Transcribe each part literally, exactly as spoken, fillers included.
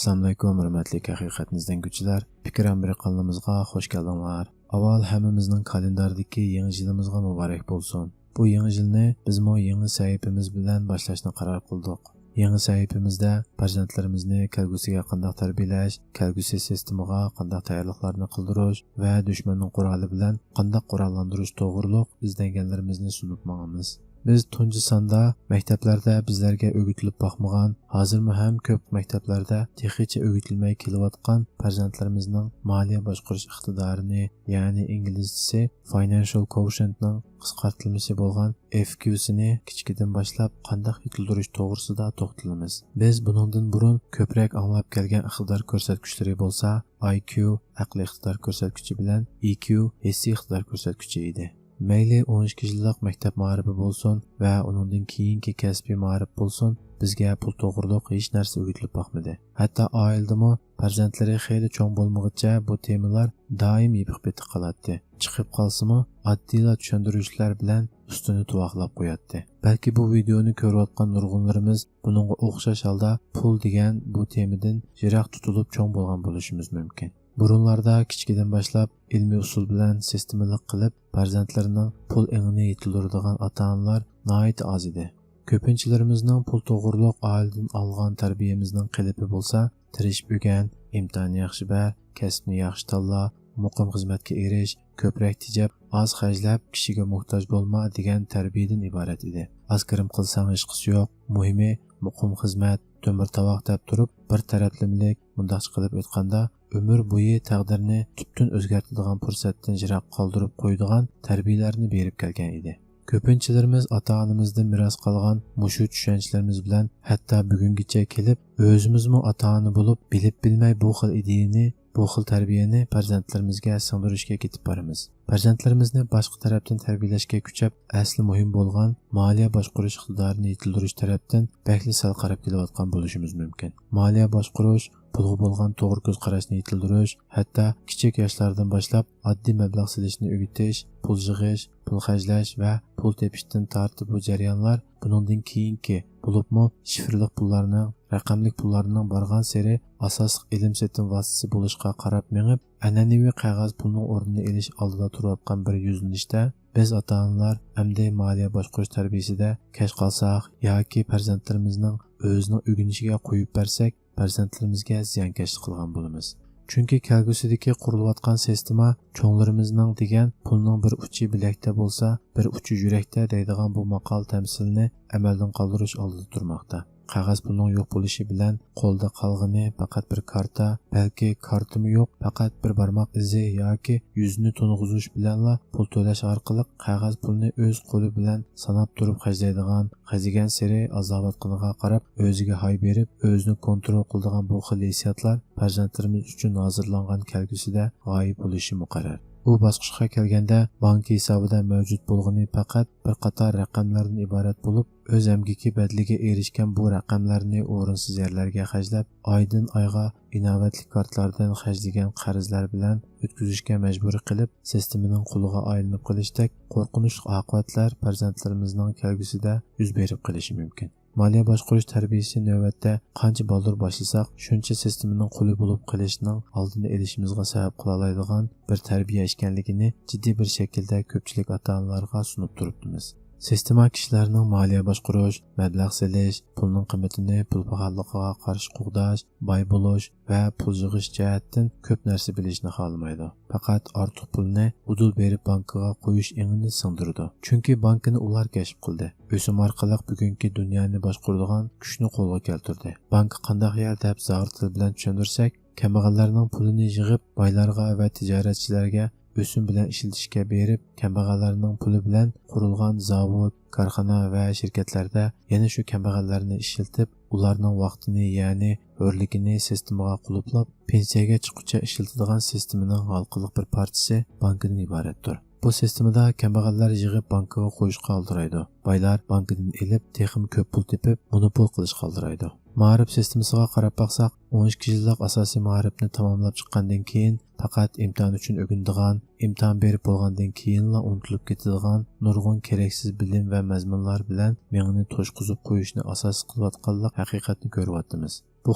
ئەسسالامۇئەلەيكۇم، ھۆرمەتلىك ھەقىقەتنى ئىزدەڭگۈچىلەر. پىكىر ئامبىرى قانىلىمىزغا خۇش كەلدىڭلار. ئاۋۋال ھەممىمىزنىڭ كالېنداردىكى يېڭى يىلىمىزغا مۇبارەك بولسۇن. بۇ يېڭى يىلنى بىزمۇ يېڭى سەھىپىمىز بىلەن باشلاشنى قارار قىلدۇق. يېڭى سەھىپىمىزدە پەرزەنتلىرىمىزنى كەلگۈسىگە قانداق تەربىيەلەش، كەلگۈسى سىستېمىغا قانداق تەييارلىقلارنى قىلدۇرۇش ۋە دۈشمەننىڭ قورالى بىلەن قانداق قوراللاندۇرۇش توغرۇلۇق ئىزدەنگەنلىرىمىزنى سۇنۇپ ماڭىمىز. بىز تۇنجى ساندا مەكتەپلەردە بىزلەرگە ئۆگىتىلىپ باقمىغان، ھازىرمۇ ھەم كۆپ مەكتەپلەردە تېخىچە ئۆگىتىلمەي كېلىۋاتقان پەرزەنتلىرىمىزنىڭ مالىيە باشقۇرۇش ئىقتىدارىنى، يەنى ئىنگلىزچىسى فاينانشال كوشنتنىڭ قىسقارتىلمىسى بولغان ئېف كيۇسىنى كىچىكىدىن باشلاپ قانداق يېتىلدۈرۈش توغرىسىدا توختىلىمىز. بىز بۇنىڭدىن بۇرۇن كۆپرەك ئاڭلاپ كەلگەن ئىقتىدار كۆرسەتكۈچلىرى بولسا، ئاي كيۇ، ئەقلىي ئىقتىدار كۆرسەتكۈچى بىلەن ئى كيۇ، ھېسسىي ئىقتىدار كۆرسەتكۈچى ئىدى. مەيلى ئون ئىككى يىللىق مەكتەپ مائارىپى بولسۇن ۋە ئۇنىڭدىن كېيىنكى كەسپىي مائارىپ بولسۇن، بىزگە پۇل توغرۇلۇق ھېچ نەرسە ئۆگىتىلىپ باقمىدى. ھەتتا ئائىلىدىمۇ پەرزەنتلىرى خېلى چوڭ بولمىغۇچە بۇ تېمىلار دائىم يېپىق پېتىق قالاتتى. چىقىپ قالسىمۇ ئاددىيلا چۈشەندۈرۈشلەر بىلەن ئۈستىنى تۇۋاقلاپ قوياتتى. بەلكى بۇ ۋىدېئونى كۆرۈۋاتقان نۇرغۇنلىرىمىز بۇنىڭغا ئوخشاش ھالدا پۇل دېگەن بۇ تېمىدىن يىراق تۇتۇلۇپ چوڭ بولغان بولۇشىمىز مۇمكىن. بۇرۇنلاردا كىچىكىدىن باشلاپ ئىلمىي ئۇسۇل بىلەن سىستېمىلىق قىلىپ پەرزەنتلىرىنىڭ پۇل ئېڭىنى يېتىلدۈرىدىغان ئاتا-ئانىلار ناھايىتى ئاز ئىدى. كۆپىنچىلىرىمىزنىڭ پۇل توغرۇلۇق ئائىلىدىن ئالغان تەربىيەمىزنىڭ قېلىپى بولسا، تىرىشىپ ئۆگەن، ئىمتىھاننى ياخشى بەر، كەسىپنى ياخشى تاللا، مۇقىم خىزمەتكە ئېرىش، كۆپرەك تېجەپ، ئاز خەجلەپ، كىشىگە موھتاج بولما دېگەن تەربىيەدىن ئىبارەت ئىدى. ئاز كىرىم قىلساڭ ھېچقىسى يوق، مۇھىمى مۇقىم خىزمەت، تۆمۈر تاۋاق دەپ تۇرۇپ، بىر تەرەپلىمىلىك، مۇنداقچە قىلىپ ئېيتقاندا، ئۆمۈر بويى تەقدىرنى تۈپتىن ئۆزگەرتىدىغان پۇرسەتتىن يىراق قالدۇرۇپ قويىدىغان تەربىيەلەرنى بېرىپ كەلگەن ئىدى. كۆپىنچىلىرىمىز ئاتا-ئانىمىزدىن مىراس قالغان مۇشۇ چۈشەنچىلىرىمىز بىلەن ھەتتا بۈگۈنگىچە كېلىپ، ئۆزىمىزمۇ ئاتا-ئانا بولۇپ، بىلىپ بىلمەي بۇ خىل ئىدىيەنى، بۇ خىل تەربىيەنى پەرزەنتلىرىمىزگە سىڭدۈرۈشكە كېتىپ بارىمىز. پەرزەنتلىرىمىزنى باشقا تەرەپتىن تەربىيەلەشكە كۈچەپ، ئەسلى مۇھىم بولغان مالىيە باشقۇرۇش ئىقتىدارىنى يېتىلدۈرۈش تەرەپتىن بەكلا سەل قاراپ كېلىۋاتقان بولۇشىمىز مۇمكىن. مالىيە باشقۇرۇش، پۇلغا بولغان توغرا كۆز قاراشنى يېتىلدۈرۈش، ھەتتا كىچىك ياشلاردىن باشلاپ ئاددىي مەبلەغ سېلىشنى ئۆگىتىش، پۇل يىغىش، پۇل خەجلەش ۋە پۇل تېپىشتىن تارتىپ بۇ جەريانلار، بۇنىڭدىن كېيىنكى، بولۇپمۇ شىفىرلىق پۇللارنىڭ، رەقەملىك پۇللارنىڭ بارغانسېرى ئاساسلىق ئېلىم-سېتىم ۋاسىتىسى بولۇشقا قاراپ مېڭىپ، ئەنئەنىۋى قەغەز پۇلنىڭ ئورنىنى ئېلىش ئالدىدا تۇرۇۋاتقان بىر يۈزلىنىشتە، بىز ئاتا-ئانىلار ئەمدى مالىيە باشقۇرۇش تەربىيەسىدە كەچ قالساق ياكى پەرزەنتلىرىمىزنىڭ ئۆزىنىڭ ئۆگىنىشىگە قويۇپ بەرسەك، پەرزەنتلىرىمىزگە زىيانكەشلىك قىلغان بولىمىز. چۈنكى كەلگۈسىدىكى قۇرۇلۇۋاتقان سىستېما چوڭلىرىمىزنىڭ دېگەن «پۇلنىڭ بىر ئۇچى بىلەكتە بولسا، بىر ئۇچى يۈرەكتە» دەيدىغان بۇ ماقال تەمسىلىنى ئەمەلدىن قالدۇرۇش ئالدىدا تۇرماقتا. قەغەز پۇلنىڭ يوق بولۇشى بىلەن قولدا قالغىنى پەقەت بىر كارتا، بەلكى كارتىمۇ يوق، پەقەت بىر بارماق ئىزى ياكى يۈزىنى تونۇغۇزۇش بىلەنلا پۇل تۆلەش ئارقىلىق قەغەز پۇلنى ئۆز قولى بىلەن ساناپ تۇرۇپ خەجلەيدىغان، خەجلىگەنسېرى ئازلاۋاتقىنىغا قاراپ ئۆزىگە ھاي بېرىپ، ئۆزىنى كونترول قىلىدىغان بۇ خىل ھېسسىياتلار پەرزەنتلىرىمىز ئۈچۈن ھازىرلانغان كەلگۈسىدە غايىب بولۇشى مۇقەررەر. بۇ باسقۇچقا كەلگەندە، بانكا ھېسابىدا مەۋجۇت بولغىنى پەقەت بىر قاتار رەقەملەردىن ئىبارەت بولۇپ، ئۆز ئەمگىكى بەدىلىگە ئېرىشكەن بۇ رەقەملەرنى ئورۇنسىز يەرلەرگە خەجلەپ، ئايدىن ئايغا ئىناۋەتلىك كارتلاردىن خەجلىگەن قەرزلەر بىلەن ئۆتكۈزۈشكە مەجبۇر قىلىپ، سىستېمىنىڭ قۇلىغا ئايلىنىپ قېلىشتەك قورقۇنچلۇق ئاقىۋەتلەر پەرزەنتلىرىمىزنىڭ كەلگۈسىدە يۈز بېرىپ قېلىشى مۇمكىن. مالىيە باشقۇرۇش تەربىيەسى نۆۋەتتە قانچە بالدۇر باشلىساق، شۇنچە سىستېمىنىڭ قۇلى بولۇپ قېلىشنىڭ ئالدىنى ئېلىشىمىزغا سەۋەب قىلالايدىغان بىر تەربىيە ئىكەنلىكىنى جىددىي بىر شەكىلدە كۆپچىلىك ئاتا-ئانىلارغا سۇنۇپ تۇرۇپتىمىز. سىستېما كىشىلەرنىڭ مالىيە باشقۇرۇش، مەبلەغ سېلىش، پۇلنىڭ قىممىتىنى پۇل پاخاللىقىغا قارشى قوغداش، باي بولۇش ۋە پۇل يىغىش جەھەتتىن كۆپ نەرسە بىلىشنى خالىمايدۇ. پەقەت ئارتۇق پۇلنى ئۇدۇل بېرىپ بانكىغا قويۇش ئېڭىنى سىڭدۈرىدۇ. چۈنكى بانكىنى ئۇلار كەشىپ قىلدى. ئۆسۈم ئارقىلىق بۈگۈنكى دۇنيانى باشقۇرىدىغان كۈچنى قولغا كەلتۈردى. بانكا قانداق يەر دەپ زاغرا تىل بىلەن چۈشەندۈرسەك، كەمبەغەللەرنىڭ پۇلىنى يىغىپ، بايلارغا ۋە تىجارەتچىلەرگە ئۆسۈم بىلەن ئىشلىتىشكە بېرىپ، كەمبەغەللەرنىڭ پۇلى بىلەن قۇرۇلغان زاۋۇت، كارخانا ۋە شىركەتلەردە يەنە شۇ كەمبەغەللەرنى ئىشلىتىپ، ئۇلارنىڭ ۋاقتىنى، يەنى ھۆرلۈكىنى سىستېمىغا قۇلۇپلاپ، پېنسىيەگە چىققۇچە ئىشلىتىدىغان سىستېمىنىڭ ھالقىلىق بىر پارچىسى بانكىدىن ئىبارەتتۇر. بۇ سىستېمىدا كەمبەغەللەر يىغىپ بانكىغا قويۇشقا ئالدىرايدۇ. بايلار بانكىدىن ئېلىپ، تېخىمۇ كۆپ پۇل تېپىپ، مونوپول قىلىشقا ئالدىرايدۇ. مائارىپ سىستېمىسىغا قاراپ باقساق، ئون ئىككى يىللىق ئاساسىي مائارىپنى تاماملاپ چىققاندىن كېيىن، پەقەت ئىمتىھان ئۈچۈن ئۆگىنىدىغان، ئىمتىھان بېرىپ بولغاندىن كېيىنلا ئۇنتۇلۇپ كېتىدىغان نۇرغۇن كېرەكسىز بىلىم ۋە مەزمۇنلار بىلەن مېڭىنى توشقۇزۇپ قويۇشنى ئاساس قىلىۋاتقانلىق ھەقىقەتنى كۆرۈۋاتىمىز. بۇ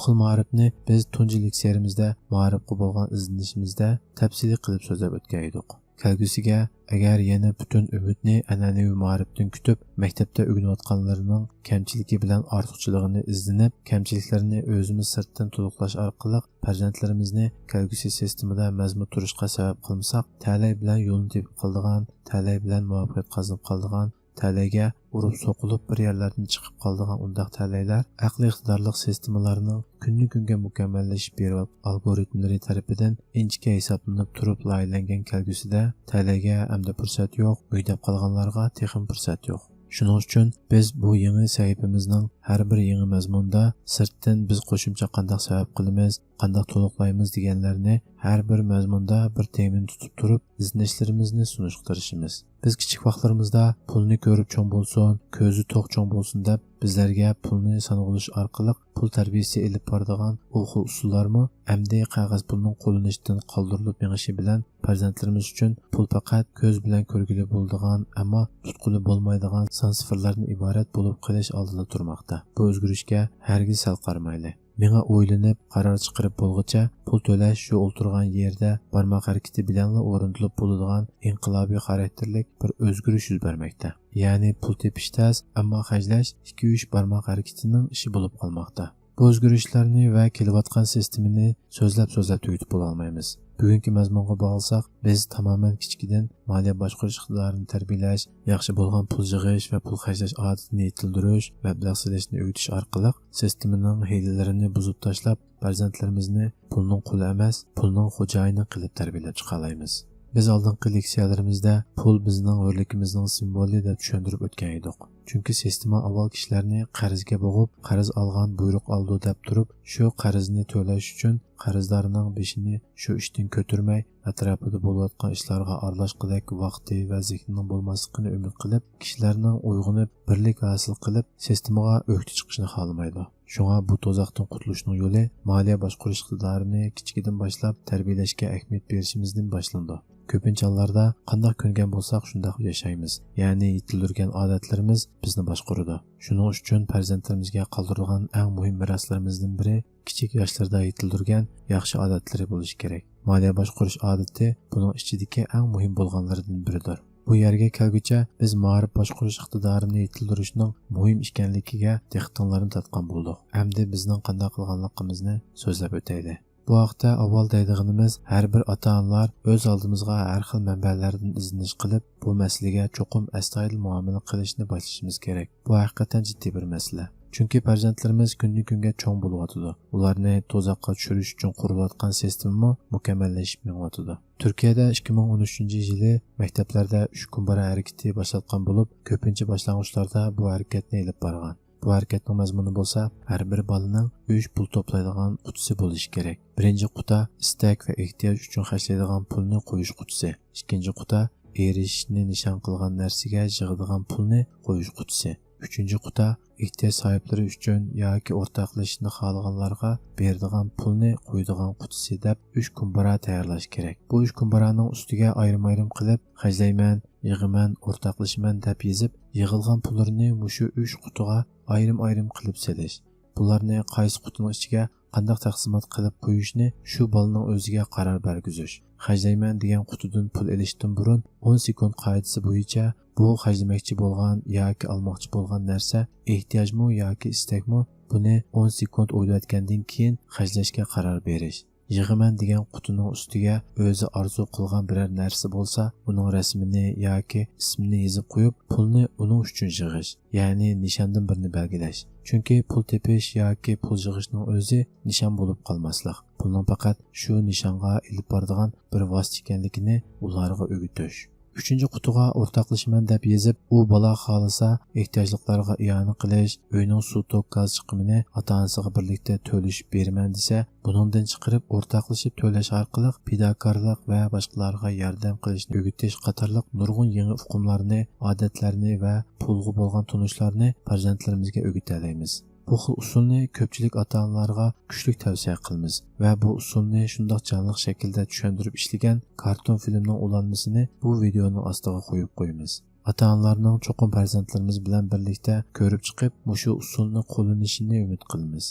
خىل مائارىپنى بىز تۇنجى لېكسىيەمىزدە مائارىپقا بولغان ئىزدىنىشىمىزدە تەپسىلىي قىلىپ سۆزلەپ ئۆتكەن ئىدۇق. كەلگۈسىگە ئەگەر يەنە پۈتۈن ئۈمىدنى ئەنئەنىۋى مائارىپتىن كۈتۈپ، مەكتەپتە ئۆگىنىۋاتقانلىرىنىڭ كەمچىلىكى بىلەن ئارتۇقچىلىقىنى ئىزدىنىپ، كەمچىلىكلىرىنى ئۆزىمىز سىرتتىن تولۇقلاش ئارقىلىق پەرزەنتلىرىمىزنى كەلگۈسى سىستېمىدا مەزمۇت تۇرۇشقا سەۋەب قىلمىساق، تەلەي بىلەن يولنى تېپىپ قالىدىغان، تەلەي بىلەن مۇۋەپپەقىيەت قازىنىپ قالىدىغان، تەلەيگە ئۇرۇپ سوقۇلۇپ بىر يەرلەردىن چىقىپ قالىدىغان ئۇنداق تەلەيلەر ئەقلىي ئىقتىدارلىق سىستېمىلارنىڭ كۈندىن كۈنگە مۇكەممەللىشىپ بېرىۋاتقان ئالگورىتملىرى تەرىپىدىن ئىنچىكە ھېسابلىنىپ تۇرۇپ لايىھەلەنگەن كەلگۈسىدە تەلەيگە ئەمدى پۇرسەت يوق، ئۆي دەپ قالغانلارغا تېخىمۇ پۇرسەت يوق. شۇنىڭ ئۈچۈن بىز بۇ يېڭى سەھىپىمىزنىڭ ھەر بىر يېڭى مەزمۇندا سىرتتىن بىز قوشۇمچە قانداق سەۋەب قىلىمىز، قانداق تولۇقلايمىز دېگەنلەرنى ھەر بىر مەزمۇندا بىر تېمىنى تۇتۇپ تۇرۇپ ئىزدىنىشلىرىمىزنى سۇنۇشقا تىرىشىمىز. بىز كىچىك ۋاقىتلىرىمىزدا پۇلنى كۆرۈپ چوڭ بولسۇن، كۆزى توق چوڭ بولسۇن دەپ بىزلەرگە پۇلنى سانىغۇلۇش ئارقىلىق پۇل تەربىيىسى ئېلىپ بارىدىغان ئۇ خىل ئۇسۇللارمۇ ئەمدى قەغەز پۇلنىڭ قوللىنىشتىن قالدۇرۇلۇپ مېڭىشى بىلەن پەرزەنتلىرىمىز ئۈچۈن پۇل پەقەت كۆز بىلەن كۆرگىلى بولىدىغان، ئەمما تۇتقىلى بولمايدىغان سان سىفىرلاردىن ئىبارەت بولۇپ قېلىش ئالدىدا تۇرماقتا. بۇ ئۆزگىرىشكە ھەرگىز سەل قارىمايلى. مېڭە ئويلىنىپ، قارار چىقىرىپ بولغۇچە پۇل تۆلەش شۇ ئولتۇرغان يېرىدە بارماق ھەرىكىتى بىلەنلا ئورۇندىلىپ بولىدىغان ئىنقىلابىي خاراكتېرلىك بىر ئۆزگىرىش يۈز بەرمەكتە. يەنى پۇل تېپىش تەس، ئەمما خەجلەش ئىككى-ئۈچ بارماق ھەرىكىتىنىڭ ئىشى بولۇپ قالماقتا. بۇ ئۆزگىرىشلەرنى ۋە كېلىۋاتقان سىستېمىنى سۆزلەپ-سۆزلەپ تۈگىتىپ بولالمايمىز. بۈگۈنكى مەزمۇنغا باغلىساق، بىز تامامەن كىچىكىدىن مالىيە باشقۇرۇش ئىقتىدارىنى تەربىيەلەش، ياخشى بولغان پۇل يىغىش ۋە پۇل خەجلەش ئادىتىنى يېتىلدۈرۈش، مەبلەغ سېلىشنى ئۆگىتىش ئارقىلىق سىستېمىنىڭ ھىيلىلىرىنى بۇزۇپ تاشلاپ، پەرزەنتلىرىمىزنى پۇلنىڭ قۇلى ئەمەس، پۇلنىڭ خوجايىنى قىلىپ تەربىيەلەپ چىقالايمىز. بىز ئالدىنقى لېكسىيەلىرىمىزدە پۇل بىزنىڭ ھۆرلۈكىمىزنىڭ سىمۋولى دەپ چۈشەندۈرۈپ ئۆتكەن ئىدۇق. چۈنكى سىستېما ئاۋۋال كىشىلەرنى قەرزگە بوغۇپ، قەرز ئالغان بۇيرۇق ئالىدۇ دەپ تۇرۇپ، شۇ قەرزنى تۆلەش ئۈچۈن قەرزدارنىڭ بېشىنى شۇ ئىشتىن كۆتۈرمەي، ئەتراپىدا بولۇۋاتقان ئىشلارغا ئارىلاشقۇدەك ۋاقتى ۋە زېھنىنىڭ بولماسلىقىنى ئۈمىد قىلىپ، كىشىلەرنىڭ ئويغىنىپ، بىرلىك ھاسىل قىلىپ، سىستېمىغا ئۆكتە چىقىشىنى خالىمايدۇ. شۇڭا بۇ تۇزاقتىن قۇتۇلۇشنىڭ يولى مالىيە باشقۇرۇش ئىقتىدارىنى كىچىكىدىن باشلاپ تەربىيەلەشكە ئەھمىيەت بېرىشىمىزدىن باشلىنىدۇ. كۆپىنچە ھاللاردا قانداق كۆنگەن بولساق، شۇنداق ياشايمىز. يەنى يېتىلدۈرگەن ئادەتلىرىمىز بىزنى باشقۇرىدۇ. شۇنىڭ ئۈچۈن پەرزەنتلىرىمىزگە قالدۇرىدىغان ئەڭ مۇھىم مىراسلىرىمىزدىن بىرى كىچىك ياشلىرىدا يېتىلدۈرگەن ياخشى ئادەتلىرى بولۇشى كېرەك. مالىيە باشقۇرۇش ئادىتى بۇنىڭ ئىچىدىكى ئەڭ مۇھىم بولغانلىرىدىن بىرىدۇر. بۇ يەرگە كەلگۈچە بىز مائارىپ باشقۇرۇش ئىقتىدارىنى يېتىلدۈرۈشنىڭ مۇھىم ئىكەنلىكىگە دىققىتىڭلارنى تارتقان بولدۇق. ئەمدى بىزنىڭ قانداق قىلغانلىقىمىزنى سۆزلەپ ئۆتەيلى. بۇ ھەقتە ئاۋۋال دەيدىغىنىمىز، ھەر بىر ئاتا-ئانىلار ئۆز ئالدىمىزغا ھەر خىل مەنبەلەردىن ئىزدىنىش قىلىپ، بۇ مەسىلىگە چوقۇم ئەستايىدىل مۇئامىلە قىلىشنى باشلىشىمىز كېرەك. بۇ ھەقىقەتەن جىددىي بىر مەسىلە. چۈنكى پەرزەنتلىرىمىز كۈندىن-كۈنگە چوڭ بولۇۋاتىدۇ. ئۇلارنى تۇزاققا چۈشۈرۈش ئۈچۈن قۇرۇلۇۋاتقان سىستېمىمۇ مۇكەممەللىشىپ مېڭىۋاتىدۇ. تۈركىيەدە ئىككى مىڭ ئون ئۈچىنچى يىلى مەكتەپلەردە ئۈچ كۇمبارا ھەرىكىتى باشلاتقان بولۇپ، كۆپىنچە باشلانغۇچلاردا بۇ ھەرىكەتنى ئېلىپ بارغان. بۇ ھەرىكەتنىڭ مەزمۇنى بولسا، ھەر بىر بالىنىڭ ئۈچ پۇل توپلايدىغان قۇتىسى بولۇشى كېرەك. بىرىنچى قۇتا ئىستەك ۋە ئېھتىياج ئۈچۈن خەجلەيدىغان پۇلنى قويۇش قۇتىسى. ئىككىنچى قۇتا ئېرىشىشنى نىشان قىلغان نەرسىگە يىغىدىغان پۇلنى قويۇش قۇتىسى. ئۈچىنچى قۇتا ئېھتىياج ساھىبلىرى ئۈچۈن ياكى ئورتاقلىشىشنى خالىغانلارغا بېرىدىغان پۇلنى قويىدىغان قۇتىسى دەپ ئۈچ كۇمبارا تەييارلاش كېرەك. بۇ ئۈچ كۇمبارانىڭ ئۈستىگە ئايرىم-ئايرىم قىلىپ خەجلەيمەن، يىغىمەن، ئورتاقلىشىمەن دەپ يېزىپ، يىغىلغان پۇللىرىنى مۇشۇ ئۈچ قۇتىغا ئايرىم-ئايرىم قىلىپ سېلىش. بۇلارنى قايسى قۇتىنىڭ ئىچىگە قانداق تەقسىمات قىلىپ قويۇشنى شۇ بالىنىڭ ئۆزىگە قارار بەرگۈزۈش. خەجلەيمەن دېگەن قۇتىدىن پۇل ئېلىشتىن بۇرۇن ئون سېكۇنت قائىدىسى بويىچە بۇ خەجلىمەكچى بولغان ياكى ئالماقچى بولغان نەرسە ئېھتىياجمۇ ياكى ئىستەكمۇ، بۇنى ئون سېكۇنت ئويلاۋەتكەندىن كېيىن خەجلەشكە قارار بېرىش. يىغىمەن دېگەن قۇتىنىڭ ئۈستىگە ئۆزى ئارزۇ قىلغان بىرەر نەرسە بولسا، ئۇنىڭ رەسىمىنى ياكى ئىسمىنى يېزىپ قويۇپ، پۇلنى ئۇنىڭ ئۈچۈن يىغىش، يەنى نىشاندىن بىرنى بەلگىلەش. چۈنكى پۇل تېپىش ياكى پۇل يىغىشنىڭ ئۆزى نىشان بولۇپ قالماسلىق، پۇلنىڭ پەقەت شۇ نىشانغا ئېلىپ بارىدىغان بىر ۋاسىتە ئىكەنلىكىنى ئۇلارغا ئۆگىتىش. ئۈچىنچى قۇتىغا ئورتاقلىشىمەن دەپ يېزىپ، ئۇ بالا خالىسا ئېھتىياجلىقلارغا ئىئانە قىلىش، ئۆينىڭ سۇ توك گاز چىقىمىنى ئاتا-ئانىسىغا بىرلىكتە تۆلىشىپ بېرىمەن دېسە، بۇنىڭدىن چىقىرىپ ئورتاقلىشىپ تۆلەش ئارقىلىق پىداكارلىق ۋە باشقىلارغا ياردەم قىلىشنى ئۆگىتىش قاتارلىق نۇرغۇن يېڭى ئۇقۇملارنى، ئادەتلەرنى ۋە پۇلغا بولغان تونۇشلارنى پەرزەنتلىرىمىزگە ئۆگىتەلەيمىز. بۇ خىل ئۇسۇلنى كۆپچىلىك ئاتا-ئانىلارغا كۈچلۈك تەۋسىيە قىلىمىز ۋە بۇ ئۇسۇلنى شۇنداق جانلىق شەكىلدە چۈشەندۈرۈپ ئىشلىگەن كارتون فىلىمنىڭ ئۇلانمىسىنى بۇ ۋىدېئونىڭ ئاستىغا قويۇپ قويىمىز. ئاتا-ئانىلارنىڭ چوقۇم پەرزەنتلىرىمىز بىلەن بىرلىكتە كۆرۈپ چىقىپ، مۇشۇ ئۇسۇلنى قوللىنىشىنى ئۈمىد قىلىمىز.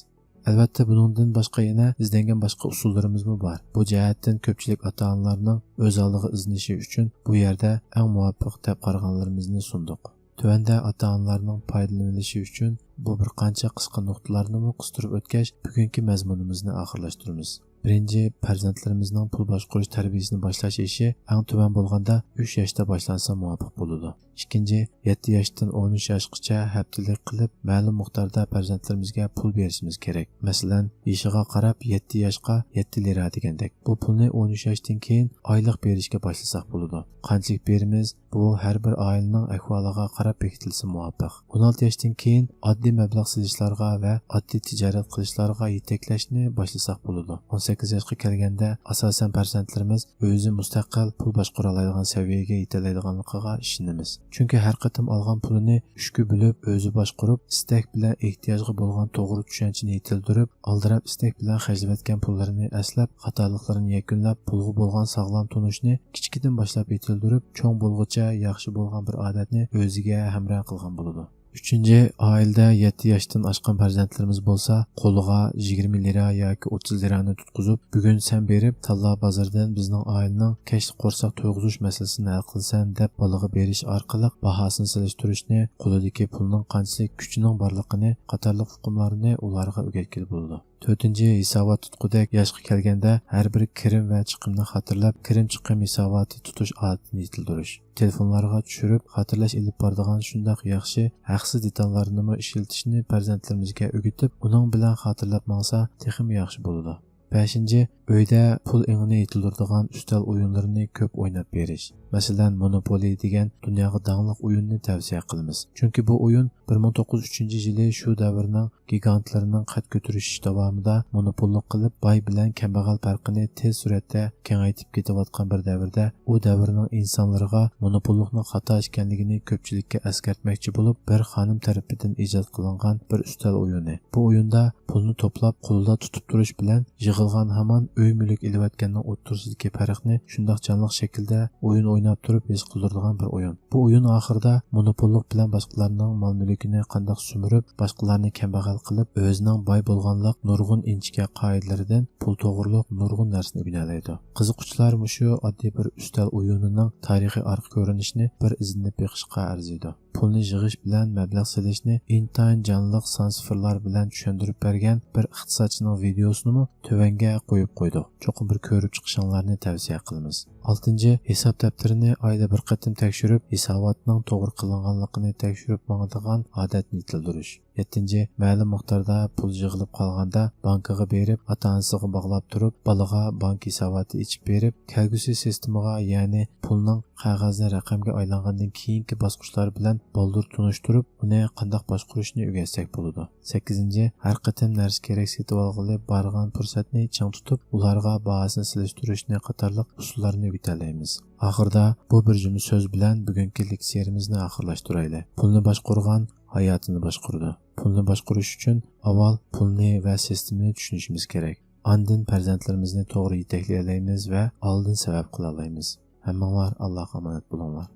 ئەلۋەتتە، بۇنىڭدىن باشقا يەنە ئىزدەنگەن باشقا ئۇسۇللىرىمىزمۇ بار. بۇ جەھەتتىن كۆپچىلىك ئاتا-ئانىلارنىڭ ئۆز ئالدىغا ئىزدىنىشى ئۈچۈن بۇ يەردە ئەڭ مۇۋاپىق دەپ قارىغانلىرىمىزنى سۇندۇق. تۆۋەندە ئاتا-ئانىلارنىڭ پايدىلىنىۋېلىشى ئۈچۈن بۇ بىر قانچە قىسقا نۇقتىلارنىمۇ قىستۇرۇپ ئۆتكەچ، بۈگۈنكى مەزمۇنىمىزنى ئاخىرلاشتۇرىمىز. بىرىنچى، پەرزەنتلىرىمىزنىڭ پۇل باشقۇرۇش تەربىيىسىنى باشلاش يېشى ئەڭ تۆۋەن بولغاندا ئۈچ ياشتا باشلانسا مۇۋاپىق بولىدۇ. ئىككىنچى، يەتتە ياشتىن ئون ئۈچ ياشقىچە ھەپتىلىك قىلىپ مەلۇم مىقداردا پەرزەنتلىرىمىزگە پۇل بېرىشىمىز كېرەك. مەسىلەن، يېشىغا قاراپ يەتتە ياشقا يەتتە لىرا دېگەندەك. بۇ پۇلنى ئون ئۈچ ياشتىن كېيىن ئايلىق بېرىشكە باشلىساق بولىدۇ. قانچىلىك بېرىمىز؟ بۇ ھەر بىر ئائىلىنىڭ ئەھۋالىغا قاراپ بېكىتىلسە مۇۋاپىق. ئون ئالتە ياشتىن كېيىن ئاددىي مەبلەغ سېلىشلارغا ۋە ئاددىي تىجارەت قىلىشلارغا يېتەكلەشنى باشلىساق بولىدۇ. ئون سەككىز ياشقا كەلگەندە ئاساسەن پەرزەنتلىرىمىز ئۆزى مۇستەقىل پۇل باشقۇرالايدىغان سەۋىيەگە يېتەلەيدىغانلىقىغا ئىشىنىمىز. چۈنكى ھەر قېتىم ئالغان پۇلىنى ئۈچكە بۆلۈپ، ئۆزى باشقۇرۇپ، ئىستەك بىلەن ئېھتىياجغا بولغان توغرا چۈشەنچىنى يېتىلدۈرۈپ، ئالدىراپ ئىستەك بىلەن خەجلىۋەتكەن پۇللىرىنى ئەسلەپ، خاتالىقلىرىنى يەكۈنلەپ، پۇلغا بولغان ساغلام تونۇشنى كىچىكىدىن باشلاپ يېتىلدۈرۈپ، چوڭ بولغۇچە ياخشى بولغان بىر ئادەتنى ئۆزىگە ھەمراھ قىلغان بولىدۇ. ئۈچىنچى، ئائىلىدە يەتتە ياشتىن ئاشقان پەرزەنتلىرىمىز بولسا، قولىغا يىگىرمە لىرا ياكى ئوتتۇز لىرانى تۇتقۇزۇپ، بۈگۈن سەن بېرىپ تاللا بازىرىدىن بىزنىڭ ئائىلىنىڭ كەچلىك قورساق تويغۇزۇش مەسىلىسىنى ھەل قىلىسەن دەپ بالىغا بېرىش ئارقىلىق باھاسىنى سېلىشتۇرۇشنى، قولىدىكى پۇلنىڭ قانچىلىك كۈچىنىڭ بارلىقىنى قاتارلىق ئۇقۇملارنى ئۇلارغا ئۆگەتكىلى بولىدۇ. تۆتىنچى، ھېسابات تۇتقۇدەك ياشقا كەلگەندە ھەر بىر كىرىم ۋە چىقىمنى خاتىرىلەپ، كىرىم چىقىم ھېساباتى تۇتۇش ئادىتىنى يېتىلدۈرۈش. تېلېفونلارغا چۈشۈرۈپ، خاتىرىلەش ئېلىپ بارىدىغان شۇنداق ياخشى، ھەقسىز دېتاللارنىمۇ ئىشلىتىشنى پەرزەنتلىرىمىزگە ئۆگىتىپ، ئۇنىڭ بىلەن خاتىرىلەپ ماڭسا، تېخىمۇ ياخشى بولىدۇ. بەشىنچى، ئۆيدە پۇل ئېڭىنى يېتىلدۈرىدىغان ئۈستەل ئويۇنلىرىنى كۆپ ئويناپ بېرىش. مەسىلەن، مونوپولى دېگەن دۇنياغا داڭلىق ئويۇننى تەۋسىيە قىلىمىز. چۈنكى بۇ ئويۇن بىر مىڭ توققۇز يۈز ئۈچىنچى يىلى شۇ دەۋرنىڭ گىگانتلىرىنىڭ قەد كۆتۈرۈشۈش داۋامىدا مونوپوللۇق قىلىپ، باي بىلەن كەمبەغەل پەرقىنى تېز سۈرئەتتە كېڭەيتىپ كېتىۋاتقان بىر دەۋردە، ئۇ دەۋرنىڭ ئىنسانلىرىغا مونوپوللۇقنىڭ خاتا ئىكەنلىكىنى كۆپچىلىككە ئەسكەرتمەكچى بولۇپ، بىر خانىم تەرىپىدىن ئىجاد قىلىنغان بىر ئۈستەل ئويۇنى. بۇ ئويۇندا پۇلنى توپلاپ، قولدا تۇتۇپ تۇرۇش بىلەن يىغىلغان ھامان ئۆي مۈلۈك ئېلىۋەتكەننىڭ ئوتتۇرىسىدىكى پەرقنى شۇنداق جانلىق شەكىلدە ئويۇن ئويناپ تۇرۇپ ھېس قىلدۇرىدىغان بىر ئويۇن. بۇ ئويۇن ئاخىرىدا مونوپوللۇق بىلەن باشقىلارنىڭ مال-مۈلكىنى قانداق سۈمۈرۈپ، باشقىلارنى كەمبەغەل قىلىپ، ئۆزىنىڭ باي بولغانلىق نۇرغۇن ئىنچىكە قائىدىلىرىدىن پۇل توغرۇلۇق نۇرغۇن نەرسىنى ئۆگىنەلەيدۇ. قىزىققۇچىلار مۇشۇ ئاددىي بىر ئۈستەل ئويۇنىنىڭ تارىخىي ئارقا كۆرۈنۈشىنى بىر ئىزدىنىپ بېقىشقا ئەرزىيدۇ. پۇلنى يىغىش بىلەن مەبلەغ سېلىشنى ئىنتايىن جانلىق سان سىفىرلار بىلەن چۈشەندۈرۈپ بەرگەن بىر ئىقتىسادچىنىڭ ۋىدېيوسىنىمۇ تۆۋەنگە قويۇپ قويدۇق. چوقۇم بىر كۆرۈپ چىقىشىڭلارنى تەۋسىيە قىلىمىز. ئالتىنچى، ھېساب دەپتىرىنى ئايدا بىر قېتىم تەكشۈرۈپ، ھېساباتنىڭ توغرا قىلىنغانلىقىنى تەكشۈرۈپ ماڭىدىغان ئادەتنى يېتىلدۈرۈش. يەتتىنچى، مەلۇم مىقداردا پۇل يىغىلىپ قالغاندا بانكىغا بېرىپ، ئاتا-ئانىسىغا باغلاپ تۇرۇپ، بالىغا بانكا ھېساباتى ئېچىپ بېرىپ، كەلگۈسى سىستېمىغا، يەنى پۇلنىڭ قەغەزدىن رەقەمگە ئايلانغاندىن كېيىنكى باسقۇچلار بىلەن بالدۇر تونۇشتۇرۇپ، ئۇنى قانداق باشقۇرۇشنى ئۆگەتسەك بولىدۇ. سەككىزىنچى، ھەر قېتىم نەرسە-كېرەك سېتىۋالغىلى بارغان پۇرسەتنى چىڭ تۇتۇپ، ئۇلارغا باھاسىنى سېلىشتۇرۇشنى قاتارلىق ئۇسۇللارنى ئۆگىتەلەيمىز. ئاخىرىدا بۇ بىر جۈملە سۆز بىلەن بۈگۈنكى لېكسىيەمىزنى ئاخىرلاشتۇرايلى. پۇلنى باشقۇرغان ھاياتىنى باشقۇرىدۇ. پۇلنى باشقۇرۇش ئۈچۈن ئاۋۋال پۇلنى ۋە سىستېمىنى چۈشىنىشىمىز كېرەك. ئاندىن پەرزەنتلىرىمىزنى توغرا يېتەكلىيەلەيمىز ۋە ئالدىن سەۋەب قىلالايمىز. ھەممىڭلار ئاللاغا ئامانەت بولۇڭلار.